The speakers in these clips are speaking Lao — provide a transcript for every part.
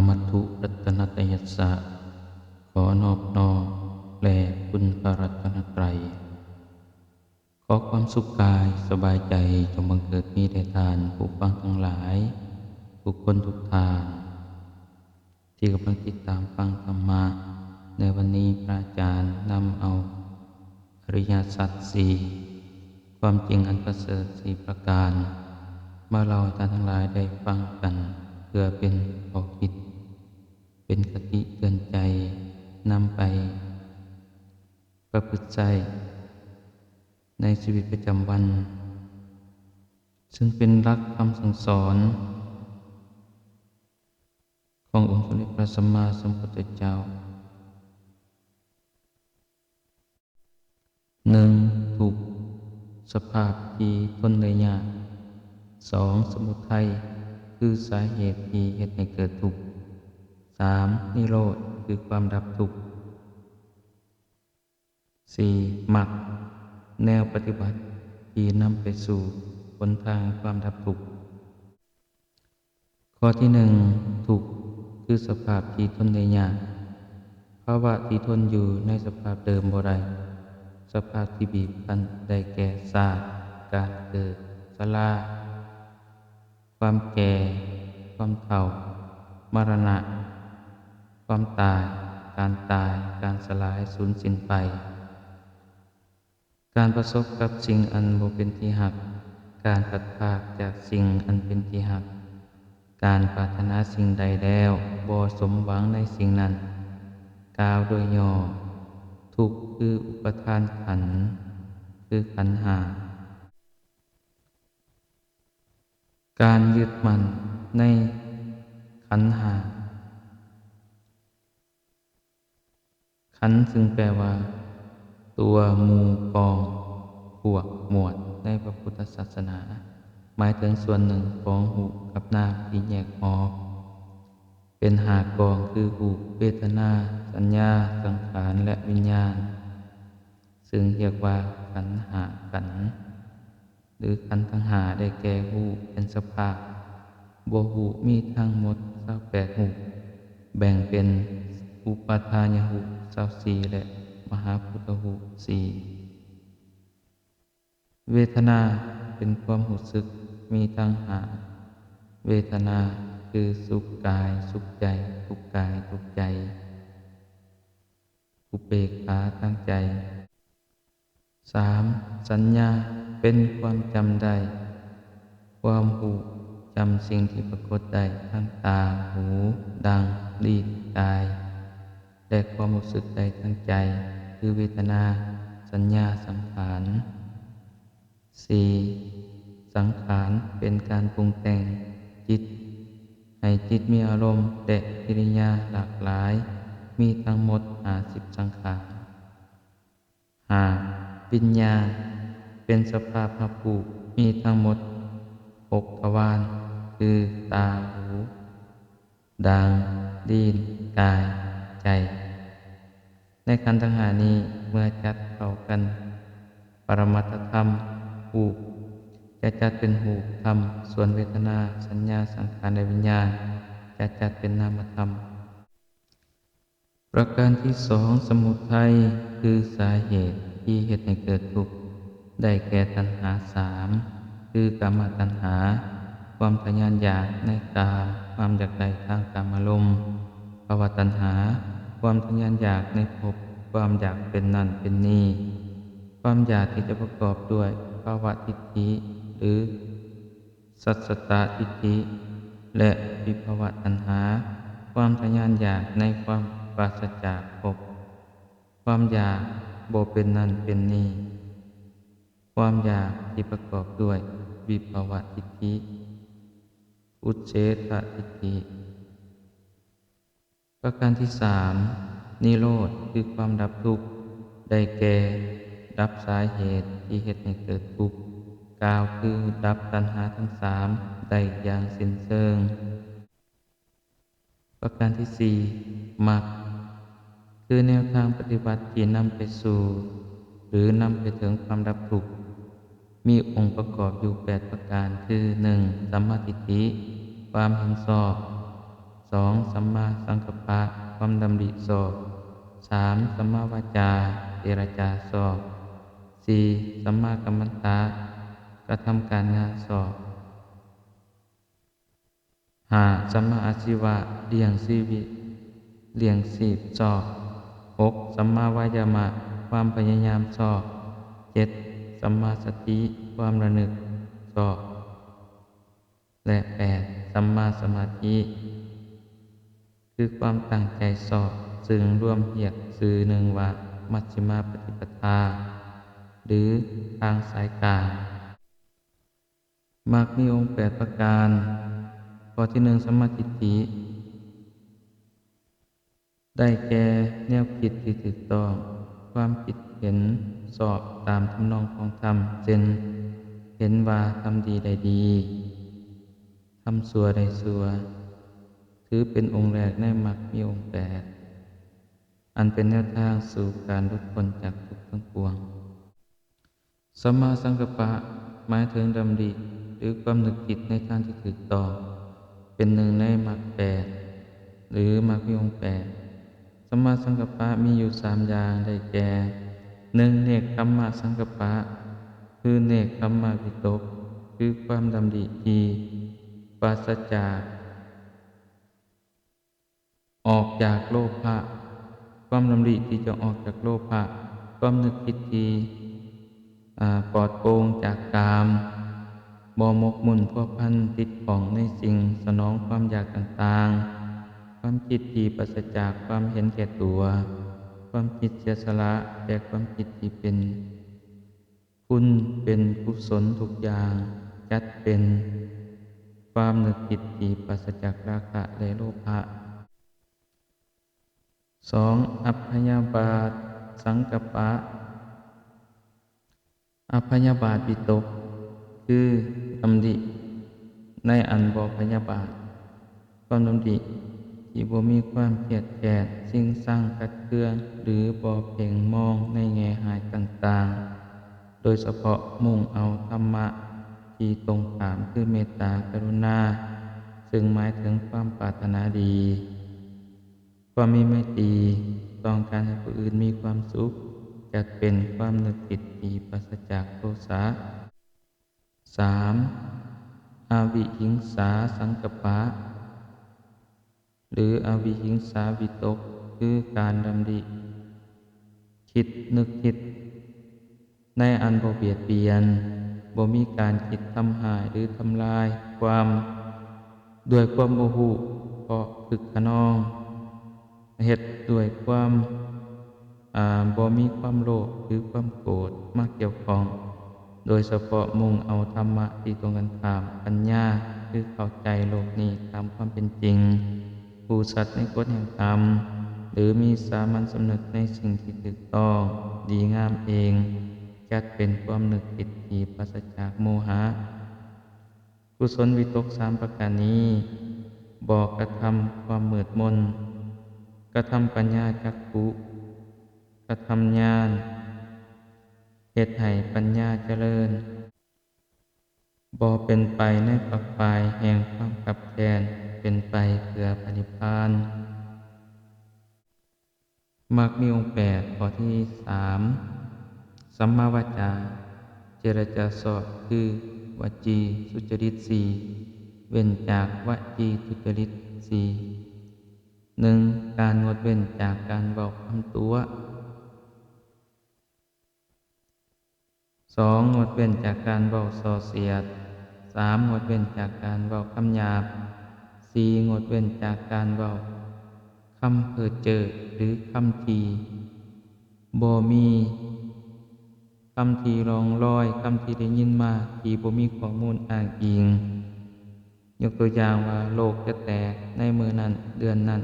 มัตถุรัตนตยัสสะ ขอนอบน้อมแด่คุณพระรัตนตรัย ขอความสุขกายสบายใจจงบังเกิดมีแด่ท่านผู้ฟังทั้งหลาย ทุกคนทุกท่าน ที่กำลังติดตามฟังธรรมะ ในวันนี้พระอาจารย์นำเอาอริยสัจสี่ ความจริงอันประเสริฐสี่ประการ มาเล่าให้ท่านทั้งหลายได้ฟังกัน เพื่อเป็นข้อคิด เป็นคติเตือนใจ นำไปประพฤติใช้ในชีวิตประจำวัน ซึ่งเป็นหลักคำสั่งสอน ขององค์สมเด็จพระสัมมาสัมพุทธเจ้า หนึ่ง ทุกข์ สภาพที่ทนได้ยาก สอง สมุทัย คือสาเหตุที่เฮ็ดให้เกิดทุกข์ สาม นิโรธ คือความดับทุกข์ สี่ มรรค แนวปฏิบัติที่นำไปสู่หนทางความดับทุกข์ ข้อที่หนึ่ง ทุกข์ คือสภาพที่ทนได้ยาก ภาวะที่ทนอยู่ในสภาพเดิมบ่ได้ สภาพที่บีบคั้นได้แก่ชาติ การเกิด ชรา ความแก่ ความเฒ่า มรณะ ความตาย การตาย การสลาย สูญสิ้นไป การประสบกับสิ่งอันบ่เป็นที่ฮัก การพลัดพรากจากสิ่งอันเป็นที่ฮัก การปรารถนาสิ่งใดแล้วบ่สมหวังในสิ่งนั้น กล่าวโดยย่อ ทุกข์คืออุปาทานขันธ์ คือขันธ์ห้า การยึดมั่นในขันธ์ห้า ขันธ์ ซึ่งแปลว่า ตัว หมู่ กอง พวก หมวด ในพระพุทธศาสนา หมายถึงส่วนหนึ่งของรูปกับนามที่แยกออกเป็นห้ากอง คือ รูป เวทนา สัญญา สังขาร และวิญญาณ ซึ่งเรียกว่าขันธ์ห้าขันธ์ หรือขันธ์ทั้งห้า ได้แก่ รูปเป็นสภาพ บ่ฮู้ มีทั้งหมดซาวแปดรูป แบ่งเป็นอุปาทายรูปซาวสี่ และมหาภูตรูปสี่ เวทนาเป็นความรู้สึก มีทั้งห้าเวทนา คือสุขกาย สุขใจ ทุกข์กาย ทุกข์ใจ อุเบกขาทางใจ สาม สัญญา เป็นความจำได้ ความรู้จำสิ่งที่ปรากฏได้ทางตา หู ดัง ลิ้น กาย และความรู้สึกได้ทางใจ คือเวทนา สัญญา สังขาร สี่ สังขาร เป็นการปรุงแต่งจิต ให้จิตมีอารมณ์และกิริยาหลากหลาย มีทั้งหมดห้าสิบสังขาร ห้า วิญญาณ เป็นสภาพรับรู้ มีทั้งหมดหกทวาร คือ ตา หู ดัง ลิ้น กาย ใจ ในขันธ์ทั้งห้านี้ เมื่อจัดเข้ากัน ปรมัตถธรรม รูป จะจัดเป็นรูปธรรม ส่วนเวทนา สัญญา สังขาร และวิญญาณ จะจัดเป็นนามธรรม ประการที่สอง สมุทัย คือสาเหตุที่เฮ็ดให้เกิดทุกข์ ได้แก่ตัณหาสาม คือกามตัณหา ความทะยานอยากในกาม ความอยากได้ทางกามารมณ์ ภวตัณหา ความทะยานอยากในภพ ความอยากเป็นนั่นเป็นนี่ ความอยากที่จะประกอบด้วยภวทิฏฐิ หรือ สัสสัตตทิฏฐิ และวิภวตัณหา ความทะยานอยากในความปราศจากภพ ความอยากบ่เป็นนั่นเป็นนี่ ความอยากที่ประกอบด้วยวิภวทิฏฐิ อุจเฉททิฏฐิ ประการที่สาม นิโรธ คือความดับทุกข์ ได้แก่ ดับสาเหตุที่เฮ็ดให้เกิดทุกข์ กล่าวคือดับตัณหาทั้งสามได้อย่างสิ้นเชิง ประการที่สี่ มรรค คือแนวทางปฏิบัติที่นำไปสู่ หรือนำไปถึงความดับทุกข์ มีองค์ประกอบอยู่แปดประการ คือ หนึ่ง สัมมาทิฏฐิ ความเห็นชอบ ส ສອງ ສຳມາສັງກັບປະ ຄວາມດຳລິຊອບ. ສາມ ສຳມາວາຈາ ເຈລະຈາຊອບ. ສີ່ ສຳມາກັມມັນຕະ ກະທຳການງານຊອບ. ຫ້າ ສຳມາອາຊີວະ ລ້ຽງຊີວິດ ລ້ຽງຊີບຊອບ. ຫົກ ສຳມາວາຍາມະ ຄວາມພະຍາຍາມຊອບ. ເຈັດ ສຳມາສະຕິ ຄວາມລະນຶກຊອບ. ແລະ ແປດ ສຳມາສະມາທິ ຄືຄວາມຕັ້ງໃຈຊອບ, ຊຶ່ງລວມຮຽກຊື່ໜຶ່ງວ່າ ມັດຊິມາປະຕິປະທາ ຫຼື ທາງສາຍກາງ. ມັກມີອົງແປດປະການ. ຂໍ້ທີໜຶ່ງ ສຳມາທິດຖິ ໄດ້ແກ່ແນວຄິດທີ່ຖືກຕ້ອງ, ຄວາມຄິດເຫັນຊອບຕາມທຳນອງຂອງທຳ, ເຊັ່ນ ເຫັນວ່າທຳດີໄດ້ດີ, ທຳຊົ່ວໄດ້ຊົ່ວ, ຖືເປັນອົງແລກໃນມັກມີອົງແປດ, ອັນເປັນແນວທາງສູ່ການຫຼຸດພົ້ນຈາກທຸກທັງປວງ. ສຳມາສັງກັບປະ ໝາຍເຖິງດຳລິ ຫຼື ຄວາມນຶກຄິດໃນທາງທີ່ຖືກຕ້ອງ, ເປັນໜຶ່ງໃນມັກແປດ ຫຼື ມັກມີອົງແປດ. ສຳມາສັງກັບປະມີຢູ່ສາມຢ່າງ ໄດ້ແກ່ ໜຶ່ງ ເນກຂຳມະສັງກັບປະ ຄືເນກຂຳມະວິຕົກ, ຄືຄວາມດຳລິທີ່ປາສະຈາກ ອອກຈາກໂລພະ, ຄວາມດຳລິທີ່ຈະອອກຈາກໂລພະ, ຄວາມນຶກຄິດທີ່ ອາ ປອດໂປ່ງຈາກກາມ, ບໍ່ໝົກໝຸ່ນພົວພັນຕິດຂ້ອງໃນສິ່ງສະໜອງຄວາມຢາກຕ່າງໆ, ຄວາມຄິດທີ່ປາສະຈາກຄວາມເຫັນແກ່ຕົວ, ຄວາມຄິດເສຍສະຫຼະ ແລະ ຄວາມຄິດທີ່ເປັນ ຄຸນເປັນກຸສົນທຸກຢ່າງ, ຈັດເປັນຄວາມນຶກຄິດທີ່ປາສະຈາກລາຄະ ແລະ ໂລພະ. ສອງ ອະພະຍາບາດສັງກັບປະ. ອະພະຍາບາດວິຕົກ ຄືດຳລິໃນອັນບໍ່ພະຍາບາດ. ຄວາມດຳລິທີ່ບໍ່ມີຄວາມຄຽດແຄ້ນ, ຊິງຊັງຂັດເຄືອງ ຫຼື ບໍ່ເພັງມອງໃນແງ່ຮ້າຍຕ່າງໆ, ໂດຍສະເພາະມຸ່ງເອົາທຳມະທີ່ຕົງຂ້າມ ຄືເມດຕາ ກະລຸນາ, ຊຶ່ງໝາຍເຖິງຄວາມປາດຖະໜາດີ, ຄວາມມີໄມຕີ, ຕ້ອງການໃຫ້ຜູ້ອື່ນມີຄວາມສຸກ, ຈັດເປັນຄວາມນຶກຄິດທີ່ປາສະຈາກໂທສະ. ສາມ ອະວິຫິງສາສັງກັບປະ ຫຼື ອະວິຫິງສາວິຕົກ ຄືການດຳລິ ຄິດ ນຶກຄິດໃນອັນບໍ່ບຽດບຽນ, ບໍ່ມີການຄິດທຳຮ້າຍ ຫຼື ທຳລາຍຄວາມ ດ້ວຍຄວາມບໍ່ຮູ້ ເພາະຄຶກຂະນອງ, ເຮັດດ້ວຍຄວາມ ອາ ບໍ່ມີຄວາມໂລບ ຫຼື ຄວາມໂກດມາກ່ຽວຂ້ອງ, ໂດຍສະເພາະມຸ່ງເອົາທຳມະທີ່ຕົງກັນຂ້າມ, ປັນຍາ ຄືເຂົ້າໃຈໂລກນີ້ຕາມຄວາມເປັນຈິງ, ຮູ້ຊັດໃນກົດແຫ່ງກຳ, ຫຼື ມີສາມັນສຳນຶກໃນສິ່ງທີ່ຖືກຕ້ອງ, ດີງາມເອງ, ຈັດເປັນຄວາມນຶກຄິດທີ່ປາສະຈາກໂມຫະ. ກຸສົນວິຕົກສາມປະການນີ້ ບໍ່ກະທຳຄວາມມືດມົນ, ກະທຳປັນຍາຈັກຂຸ, ກະທຳຍານ, ເຮັດໃຫ້ປັນຍາຈະເລີນ, ບໍ່ເປັນໄປໃນຝັກຝ່າຍແຫ່ງຄວາມຄັບແຄ້ນ, ເປັນໄປເພື່ອພະນິບພານ. ມັກມີອົງແປດ. ຂໍ້ທີສາມ ສຳມາວາຈາ ເຈລະຈາຊອບ ຄືວະຈີສຸຈະລິດສີ່ ເວັ້ນຈາກວະຈີທຸຈະລິດສີ່. ໜຶ່ງ ການງົດເວັ້ນຈາກການເວົ້າຄຳຕົວະ. ສອງ ງົດເວັ້ນຈາກການເວົ້າສໍ້ສຽດ. ສາມ ງົດເວັ້ນຈາກການເວົ້າຄຳຫຍາບ. ສີ່ ງົດເວັ້ນຈາກການເວົ້າຄຳເພີ້ເຈີ້ ຫຼື ຄຳທີ່ບໍ່ມີ ຄຳທີ່ລ່ອງລອຍ, ຄຳທີ່ໄດ້ຍິນມາທີ່ບໍ່ມີຂໍ້ມູນອ້າງອີງ. ຍົກຕົວຢ່າງວ່າ ໂລກຈະແຕກໃນມື້ນັ້ນເດືອນນັ້ນ,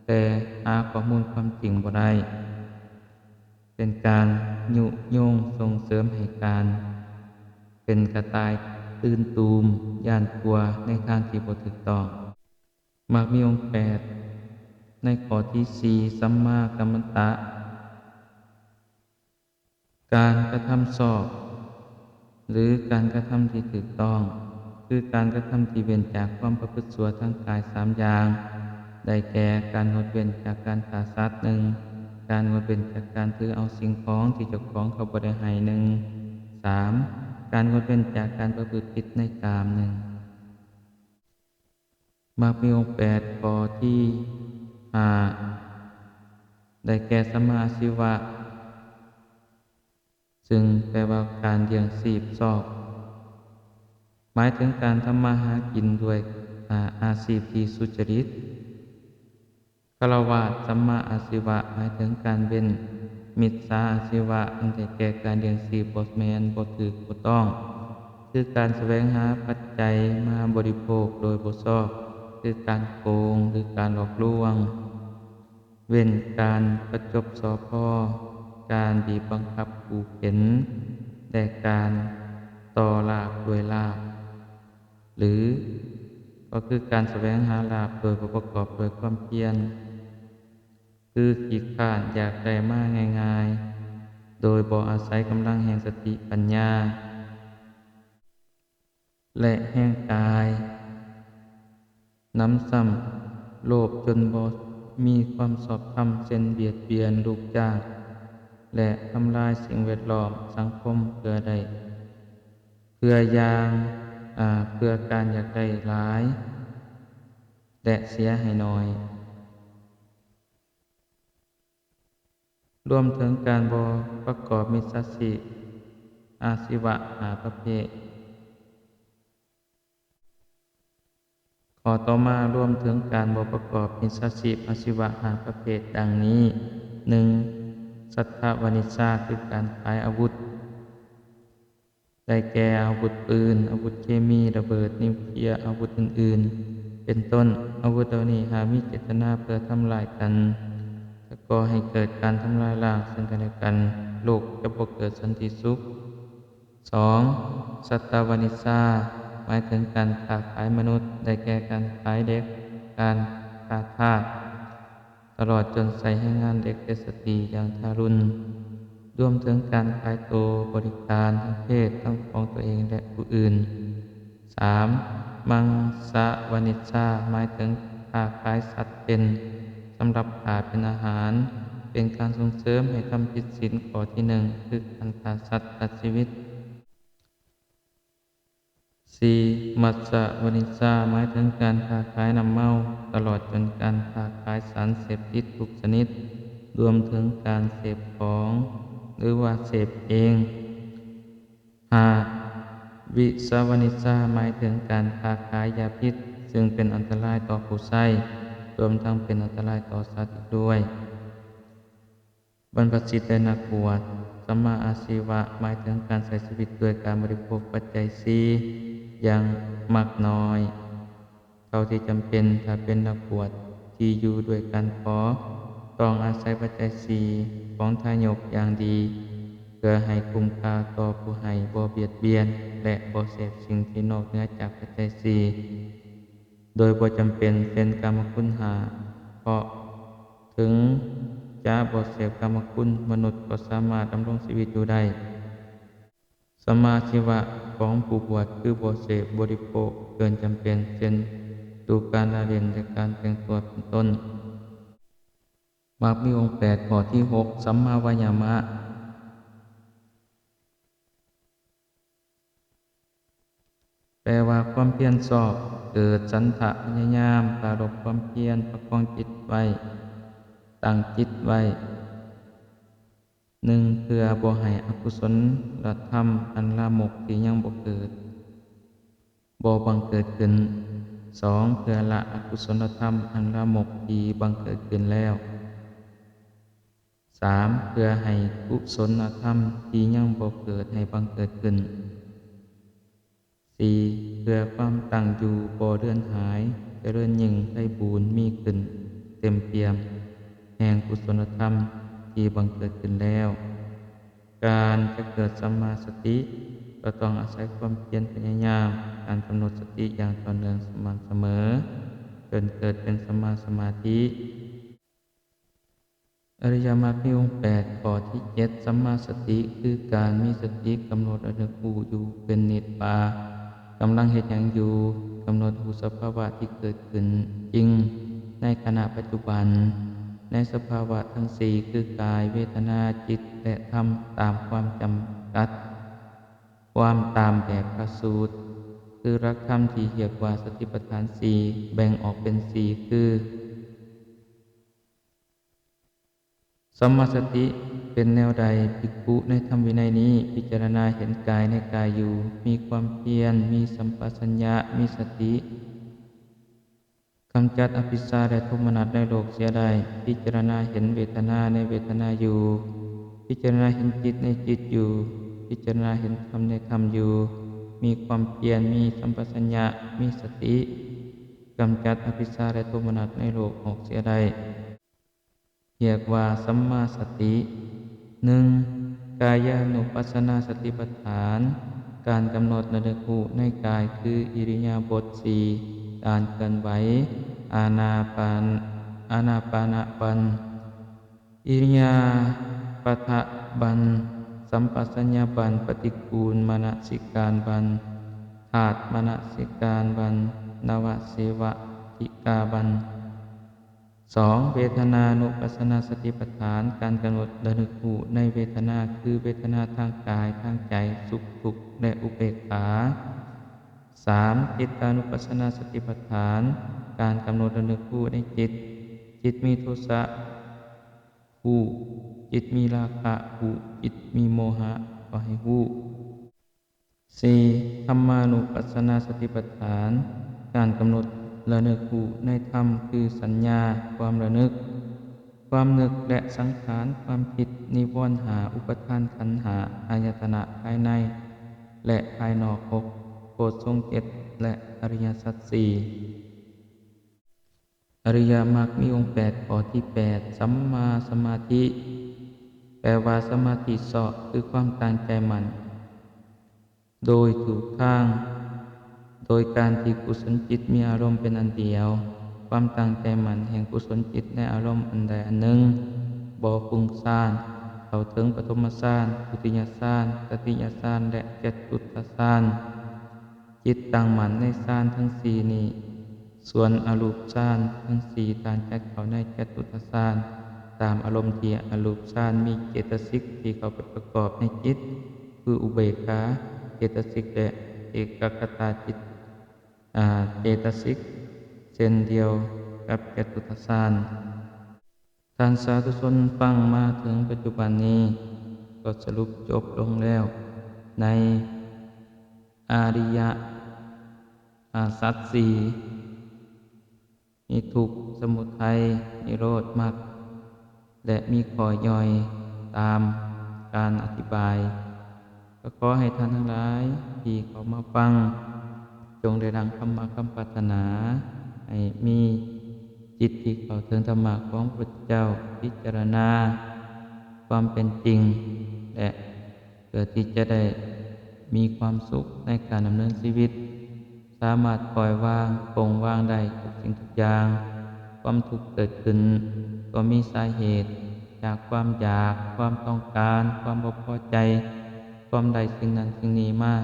ແຕ່ຫາຂໍ້ມູນຄວາມຈິງບໍ່ໄດ້. ເປັນການຍຸຍົງສົ່ງເສີມໃຫ້ການເປັນກະຕ່າຍຕື່ນຕູມຢ້ານກົວໃນທາງທີ່ບໍ່ຖືກຕ້ອງ. ມັກມີອົງແປດ. ໃນຂໍ້ທີສີ່ ສຳມາກັມມັນຕະ ການກະທຳຊອບ ຫຼື ການກະທຳທີ່ຖືກຕ້ອງ ຄືການກະທຳທີ່ເວັ້ນຈາກຄວາມປະພຶດຊົ່ວທາງກາຍສາມຢ່າງ, ໄດ້ແກ່ ການງົດເວັ້ນຈາກການຂ້າສັດ ໜຶ່ງ, ການງົດເວັ້ນຈາກການຖືເອົາສິ່ງຂອງທີ່ເຈົ້າຂອງເຂົາບໍ່ໄດ້ໃຫ້ ໜຶ່ງ, ສາມ, ການງົດເວັ້ນຈາກການປະພຶດຜິດໃນກາມ ໜຶ່ງ. ມັກມີອົງແປດ ຂໍ້ທີຫ້າ ໄດ້ແກ່ ສຳມາອາຊີວະ ຊຶ່ງແປວ່າການລ້ຽງຊີບຊອບ ໝາຍເຖິງການທຳມາຫາກິນດ້ວຍ ອາ ອາຊີບທີ່ສຸຈະລິດ. ຄາລະວາດ ສຳມາອາຊີວະ ໝາຍເຖິງການເວັ້ນມິດສາອາຊີວະ ອັນໄດ້ແກ່ການລ້ຽງຊີບບໍ່ແມ່ນ, ບໍ່ຖືກ, ບໍ່ຕ້ອງ ຄືການສະແຫວງຫາປັດໄຈມາບໍລິໂພກໂດຍບໍ່ຊອບ ຄືການໂກງ ຫຼື ການຫຼອກລວງ. ເວັ້ນການປະຈົບສໍ້ພໍ, ການບີບບັງຄັບຂູ່ເຂັນ ແລະ ການຕໍ່ລາບດ້ວຍລາບ ຫຼື ກໍຄືການສະແຫວງຫາລາບໂດຍບໍ່ປະກອບດ້ວຍຄວາມພຽນ, ຄືຂີ້ຄ້ານຢາກໄດ້ມາງ່າຍໆ ໂດຍບໍ່ອາໄສກຳລັງແຫ່ງສະຕິປັນຍາ. ແລະ ແຮງກາຍ, ນຳຊ້ຳໂລບຈົນບໍ່ມີຄວາມຊອບທຳ ເຊັ່ນ ບຽດບຽນລູກຈ້າງ ແລະ ທຳລາຍສິ່ງແວດລ້ອມ, ສັງຄົມ ເພື່ອໄດ້ ເພື່ອຢ່າງ ອາ ເພື່ອການຢາກໄດ້ຫຼາຍ ແລະ ເສຍໃຫ້ໜ້ອຍ. ລວມເຖິງການບໍ່ປະກອບມິດສາຊີບອາຊີວະຫ້າປະເພດ. ຂໍ້ຕໍ່ມາ ລວມເຖິງການບໍ່ປະກອບມິດສາຊີບອາຊີວະຫ້າປະເພດ ດັ່ງນີ້: ໜຶ່ງ, ສັດທະວະນິດຊາ ຄືການຂາຍອາວຸດ ໄດ້ແກ່ ອາວຸດປືນ, ອາວຸດເຄມີ, ລະເບີດນິວເຄຍ, ອາວຸດອື່ນໆ ເປັນຕົ້ນ. ອາວຸດເຫຼົ່ານີ້ ຫາກມີເຈດຕະນາເພື່ອທຳລາຍກັນ ຈະກໍ່ໃຫ້ເກີດການທຳລາຍລ້າງເຊິ່ງກັນແລະກັນ, ໂລກຈະບໍ່ເກີດສັນຕິສຸກ. ສອງ, ສັດຕະວະນິດຊາ ໝາຍເຖິງການຄ້າຂາຍມະນຸດ, ໄດ້ແກ່ການຂາຍເດັກ, ການຄ້າທາດ, ຕະຫຼອດຈົນໃຊ້ແຮງງານເດັກ ແລະ ສະຕີຢ່າງທາລຸນ, ລວມເຖິງການຂາຍໂຕ, ບໍລິການທາງເພດ ທັງຂອງຕົວເອງ ແລະ ຜູ້ອື່ນ. ສາມ, ມັງສະວະນິດຊາ ໝາຍເຖິງຄ້າຂາຍສັດເປັນ ສຳລັບຂ້າເປັນອາຫານ, ເປັນການສົ່ງເສີມໃຫ້ທຳຜິດສິນຂໍ້ທີໜຶ່ງ ຄືການຂ້າສັດຕັດຊີວິດ. ສີ່, ມັດສະວະນິດຊາ ໝາຍເຖິງການຄ້າຂາຍນ້ຳເມົາ ຕະຫຼອດຈົນການຄ້າຂາຍສານເສບຕິດທຸກຊະນິດ, ລວມເຖິງການເສບຂອງ ຫຼືວ່າເສບເອງ. ຫ້າ, ວິສະວະນິດຊາ ໝາຍເຖິງການຄ້າຂາຍຢາພິດ ຊຶ່ງເປັນອັນຕະລາຍຕໍ່ຜູ້ໃຊ້ ລວມທັງເປັນອັນຕະລາຍຕໍ່ສັດອີກດ້ວຍ. ບັນພະສິດ ແລະ ນັກບວດ. ສຳມາອາຊີວະ ໝາຍເຖິງການໃຊ້ຊີວິດດ້ວຍການບໍລິໂພກປັດໄຈສີ່ຢ່າງມັກນ້ອຍ ເທົ່າທີ່ຈຳເປັນ. ຖ້າເປັນນັກບວດທີ່ຢູ່ດ້ວຍການຂໍ ຕ້ອງອາໄສປັດໄຈສີ່ຂອງທາຍົກຢ່າງດີ ເພື່ອໃຫ້ຄຸ້ມຄ່າຕໍ່ຜູ້ໃຫ້, ບໍ່ບຽດບຽນ ແລະ ບໍ່ເສບສິ່ງທີ່ນອກເໜືອຈາກປັດໄຈສີ່ ໂດຍບໍ່ຈຳເປັນ ເຊັ່ນ ກາມະຄຸນຫ້າ ເພາະເຖິງຈະບໍ່ເສບກາມະຄຸນ, ມະນຸດກໍສາມາດດຳລົງຊີວິດຢູ່ໄດ້. ສຳມາອາຊີວະຂອງຜູ້ບວດ ຄືບໍ່ເສບບໍລິໂພກເກີນຈຳເປັນ ເຊັ່ນ ດູການລະຫຼິ້ນ ແລະ ການແຕ່ງຕົວ ເປັນຕົ້ນ. ມັກມີອົງແປດ. ຂໍ້ທີຫົກ, ສຳມາວາຍາມະ. ແປວ່າຄວາມພຽນຊອບ, ເກີດສັນທະພະຍາຍາມ, ປາລົບຄວາມພຽນ, ປະຄອງຈິດໄວ້, ຕັ້ງຈິດໄວ້. ໜຶ່ງ, ເພື່ອບໍ່ໃຫ້ອະກຸສົນລະທຳອັນລາມົກທີ່ຍັງບໍ່ເກີດ, ບໍ່ບັງເກີດຂຶ້ນ. ສອງ, ເພື່ອລະອະກຸສົນລະທຳອັນລາມົກທີ່ບັງເກີດຂຶ້ນແລ້ວ. ສາມ, ເພື່ອໃຫ້ກຸສົນນະທຳທີ່ຍັງບໍ່ເກີດໃຫ້ບັງເກີດຂຶ້ນ. ສີ່, ເພື່ອຄວາມຕັ້ງຢູ່ບໍ່ເລືອນຫາຍ, ຈະເລີນຍິ່ງໄພບູນມີຂຶ້ນເຕັມປ່ຽມ ແຫ່ງກຸສົນນະທຳທີ່ບັງເກີດຂຶ້ນແລ້ວ. ການຈະເກີດສຳມາສະຕິ ກໍຕ້ອງອາໄສຄວາມພຽນພະຍາຍາມ, ການກຳນົດສະຕິຢ່າງຕໍ່ເນື່ອງສະໝ່ຳສະເໝີ ຈົນເກີດເປັນສຳມາສະມາທິ. ອະລິຍະມັກມີອົງແປດ. ຂໍ້ທີເຈັດ, ສຳມາສະຕິ ຄືການມີສະຕິກຳນົດລະນຶກຮູ້ຢູ່ເປັນນິດວ່າກຳລັງເຮັດຫຍັງຢູ່, ກຳນົດຮູ້ສະພາວະທີ່ເກີດຂຶ້ນຈິງໃນ ໃນຂະນະປັດຈຸບັນ, ໃນສະພາວະທັງສີ່ ຄື ກາຍ, ເວທະນາ, ຈິດ ແລະ ທຳ ຕາມຄວາມຈຳກັດຄວາມຕາມແບບພະສູດ, ຄືຫຼັກທຳທີ່ຮຽກວ່າສະຕິປັດຖານສີ່ ແບ່ງອອກເປັນສີ່ ຄື: ສຳມາສະຕິເປັນແນວໃດ? ພິກຂຸໃນທຳວິໄນນີ້ ພິຈາລະນາເຫັນກາຍໃນກາຍຢູ່, ມີຄວາມພຽນ, ມີສຳປະສັນຍະ, ມີສະຕິ, ກຳຈັດອະວິຊຊາ ແລະ ໂທມະນັດໃນໂລກເສຍໄດ້, ພິຈາລະນາເຫັນເວທະນາໃນເວທະນາຢູ່, ພິຈາລະນາເຫັນຈິດໃນຈິດຢູ່, ພິຈາລະນາເຫັນທຳໃນທຳຢູ່, ມີຄວາມພຽນ, ມີສຳປະສັນຍະ, ມີສະຕິ, ກຳຈັດອະວິຊຊາ ແລະ ໂທມະນັດໃນໂລກອອກເສຍໄດ້ ຮຽກວ່າສຳມາສະຕິ. ໜຶ່ງ ກາຍານຸປັດສະນາສະຕິປັດຖານ, ການກຳນົດລະນຶກຮູ້ໃນກາຍ ຄື ອິລິຍາບົດສີ່, ການເຄື່ອນໄຫວ, ອານາປານ, ອານາປານະບັນ, ອິລິຍາປະທະບັນ, ສຳປະສັນຍາບັນ, ປະຕິກູນມະນະສິການບັນ, ທາດມະນະສິການບັນ, ນະວະເສວະທິກາບັນ. ສອງ ເວທະນານຸປັດສະນາສະຕິປັດຖານ, ການກຳນົດລະນຶກຮູ້ໃນເວທະນາ ຄື ເວທະນາທາງກາຍ, ທາງໃຈ, ສຸກ, ທຸກ ແລະ ອຸເບກຂາ. ສາມ ຈິດຕານຸປັດສະນາສະຕິປັດຖານ, ການກຳນົດລະນຶກຮູ້ໃນຈິດ, ຈິດມີໂທສະ ຮູ້, ຈິດມີລາຄະ ຮູ້, ຈິດມີໂມຫະ ກໍໃຫ້ຮູ້. ສີ່ ທຳມານຸປັດສະນາສະຕິປັດຖານ, ການກຳນົດລະນຶກຮູ້ໃນທຳ ຄື ສັນຍາ, ຄວາມລະນຶກ, ຄວາມນຶກ ແລະ ສັງຂານ, ຄວາມຄິດ, ນິວອນຫ້າ, ອຸປາທານຂັນຫ້າ, ອາຍະຕະນະພາຍໃນ ແລະ ພາຍນອກຫົກ, ໂພດສົງເຈັດ ແລະ ອະລິຍະສັດສີ່. ອະລິຍະມັກມີອົງແປດ. ຂໍ້ທີແປດ ສຳມາສະມາທິ ແປວ່າສະມາທິເຊາະ ຄືຄວາມຕັ້ງໃຈໝັ້ນໂດຍຖືກທາງ, ໂດຍການທີ່ກຸສົນຈິດມີອາລົມເປັນອັນດຽວ. ຄວາມຕັ້ງໃຈໝັ້ນແຫ່ງກຸສົນຈິດໃນອາລົມອັນໃດອັນໜຶ່ງ ບໍ່ຟຸ້ງຊານ, ເຂົ້າເຖິງປະຖົມມະຊານ, ທຸຕິຍະຊານ, ຕະຕິຍະຊານ ແລະ ຈະຕຸດຕະຊານ. ຈິດຕັ້ງໝັ້ນໃນຊານທັງສີ່ນີ້, ສ່ວນອະຮູບຊານທັງສີ່ ທ່ານຈັດເຂົ້າໃນຈະຕຸດຕະຊານ, ຕາມອາລົມທີ່ອະຮູບຊານມີເຈຕະສິກທີ່ເຂົ້າໄປປະກອບໃນຈິດ, ຄື ອຸເບກຂາເຈຕະສິກ ແລະ ເອກາກະຕາຈິດ, ອາ, ເຈຕະສິກ, ເຊັ່ນດຽວກັບຈະຕຸດຕະຊານ. ທ່ານສາທຸຊົນ ຟັງມາເຖິງປັດຈຸບັນນີ້ ກໍສະຫຼຸບຈົບລົງແລ້ວໃນອະລິຍະ ອາ ສັດສີ່ ມີທຸກ, ສະໝຸໄທ, ນິໂຣດ, ມັກ ແລະ ມີຂໍ້ຍ່ອຍຕາມການອະທິບາຍ. ກໍຂໍໃຫ້ທ່ານທັງຫຼາຍທີ່ເຂົ້າມາຟັງ ຈົ່ງໄດ້ດັງຄຳວ່າຄຳປາດຖະໜາ, ໃຫ້ມີຈິດທີ່ເຂົ້າເຖິງທຳມະຂອງພະພຸດທະເຈົ້າ, ພິຈາລະນາຄວາມເປັນຈິງ ແລະ ເພື່ອທີ່ຈະໄດ້ມີຄວາມສຸກໃນການດຳເນີນຊີວິດ. ສາມາດປ່ອຍວາງ, ປົງວາງໄດ້ທຸກສິ່ງທຸກຢ່າງ. ຄວາມທຸກເກີດຂຶ້ນກໍມີສາເຫດຈາກຄວາມຢາກ, ຄວາມຕ້ອງການ, ຄວາມບໍ່ພໍໃຈ, ຄວາມໄດ້ສິ່ງນັ້ນສິ່ງນີ້ມາ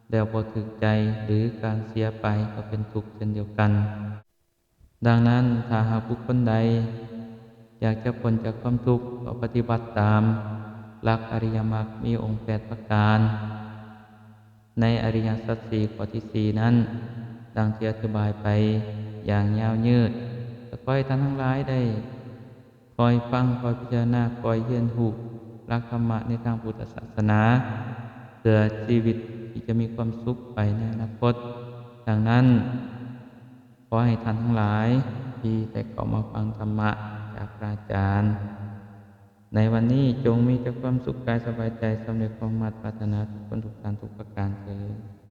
ແລ້ວບໍ່ຖືກໃຈ ຫຼື ການເສຍໄປກໍເປັນທຸກເຊັ່ນດຽວກັນ. ດັ່ງນັ້ນ, ຖ້າຫາກບຸກຄົນໃດຢາກຈະພົ້ນຈາກຄວາມທຸກ, ກໍປະຕິບັດຕາມຫຼັກອະລິຍະມັກມີອົງແປດປະການ. ໃນອະລິຍະສັດສີ່ ຂໍ້ທີສີ່ນັ້ນ, ດັ່ງທີ່ອະທິບາຍໄປຢ່າງຍາວຍືດ, ກໍຂໍໃຫ້ທ່ານທັງຫຼາຍໄດ້ຄອຍຟັງ, ຄອຍພິຈາລະນາ, ຄອຍຮຽນຮູ້ຫຼັກທຳມະໃນທາງພຸດທະສາສະໜາ, ເພື່ອຊີວິດທີ່ຈະມີຄວາມສຸກໄປໃນອະນາຄົດ. ດັ່ງນັ້ນ, ຂໍໃຫ້ທ່ານທັງຫຼາຍທີ່ໄດ້ເຂົ້າມາຟັງທຳມະຈາກພະອາຈານໃນວັນນີ້ ຈົ່ງມີແຕ່ຄວາມສຸກກາຍສະບາຍໃຈ, ສຳເລັດຄວາມມາດປາດຖະໜາທຸກຄົນທຸກທ່ານທຸກປະການເທີ້ນ.